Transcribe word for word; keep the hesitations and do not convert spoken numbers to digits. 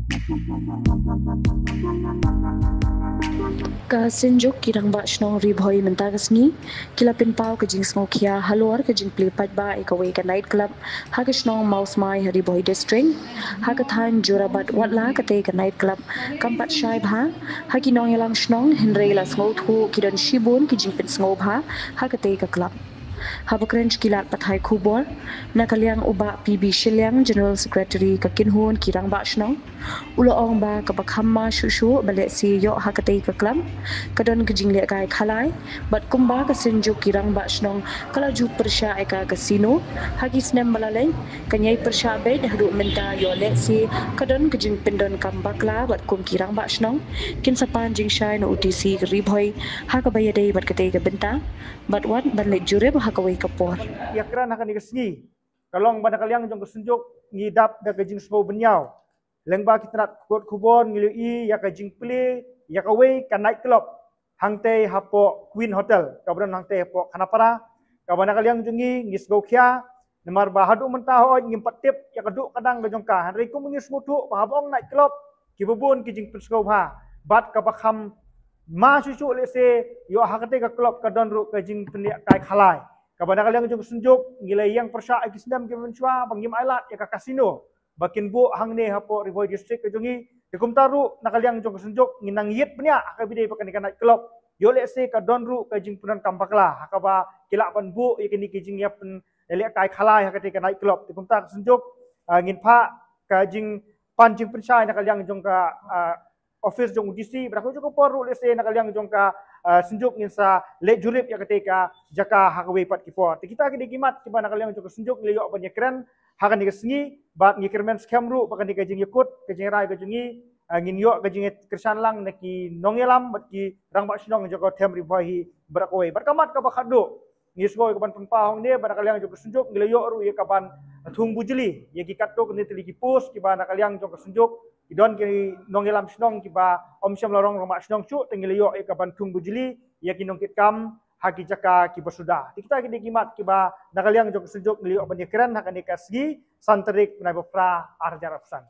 Ka Synjuk ki Rangbah Shnong Ri Bhoi mynta ka sngi ki la pynpaw ka jingsngewkhia halor ka jingplie paidbah ïa kawei ka night club ha ka shnong Mawsmai ha Ri Bhoi District. Ha ka thaiñ Jorabat Watla, kata ka night club kam pat shai bha ha ki nongïalam shnong, hynrei la sngewthuh ki don shibun ki jingpynsngewbha ha kata ka club. Haba kren sha ki lad pathai khubor, na ka liang u Bah P B Shiliang, General Secretary ka Kynhun ki Rangbah Shnong, u la ong ba kaba kham ma shuh shuh ba lehse ïoh ha kata ka club ka don ka jinglehkai khalai, bad kumba ka Synjuk ki Rangbah Shnong ka la ju pyrshah ïa ka casino ha ki snem ba la leit, ka ñiai pyrshah beit haduh mynta ïoh lehse ka don ka jingpyndonkam bakla bad kum ki Rangbah Shnong kin sa pan jingshai na u D C ka Ri Bhoi ha kaba ïadei bad kata ka bynta, bad wat ban leit jurip ha kawei ka por. Ïakren ha kane ka sngi ka long ba na ka liang jong ka Synjuk ngi dap da ka jingsngew bynñiaw lyngba ki tnat kot khubor ngi la ïohi ïa ka jingplie ïa kawei ka night club hangtei hapoh Queen Hotel kaba don hangtei hapoh Khanapara, kaba na ka liang jong ngi ngi sngewkhia. Namar ba haduh mynta hooid ngim pat tip ïa ka duh ka dang ka jong ka, hynrei kum ngi sngewthuh ba haba ong night club kiba bun ki jingpynsngewbha, bad kaba kham ma shuh shuh lehse ïoh ha kata ka club ka don ruh ka jingpynlehkai khalai, kaba na ka liang jong ka Synjuk ngi la ïeng pyrshah ïa ki snem kiba mynshuwa ba ngim ailad ïa ka casino ba kin buh hangne hapoh Ri Bhoi District ka jong ngi. Te kumta ruh na ka liang jong ka Synjuk ngi nang ïit bniah ha kaba ïadei bad kane ka night club, ïoh lehse ka don ruh ka jingpyndonkam bakla ha kaba ki lah ban buh ïa kine ki jingïapynlehkai khalai ha kata ka night club. Te kumta ka Synjuk, ah, ngin phah ka jingpan jingpynshai na ka liang jong ka, ah, office jong u D C, bad ha ka jong ka por ruh lehse na ka liang jong ka, ah, Synjuk ngin sa leit jurip ïa kata ka jaka ha kawei pat ki por. Te kita ki dei ki mat kiba na ka liang jong ka Synjuk ngi la ïoh ban ïakren ha kane ka sngi, bad ngi kyrmen skhem ruh ba kane ka jingïakut ka jingrai ka jong ngi, ah, ngin ïoh ka jingkyrshan lang na ki nongïalam bad ki Rangbah Shnong jong ka Them Ri Bhoi hi baroh kawei. Bad ka mat kaba khatduh ngi sngew ïa ka ban pynpaw hangne ba na ka liang jong ka Synjuk ngi la ïoh ruh ïa ka ban thung bujli ïa ki katto katne tylli ki post kiba na ka liang jong ka Synjuk ki don ki nongïalam shnong kiba ym shym la long Rangbah Shnong shuh, te ngi la ïoh ïa ka ban thung bujli ïa ki nongkitkam ha ki jaka kiba suda. Te kita ki dei ki mat kiba na ka liang jong ka Synjuk ngi la ïoh ban ïakren ha kane ka sngi san tarik bnai ba phra ar hajar arphew san.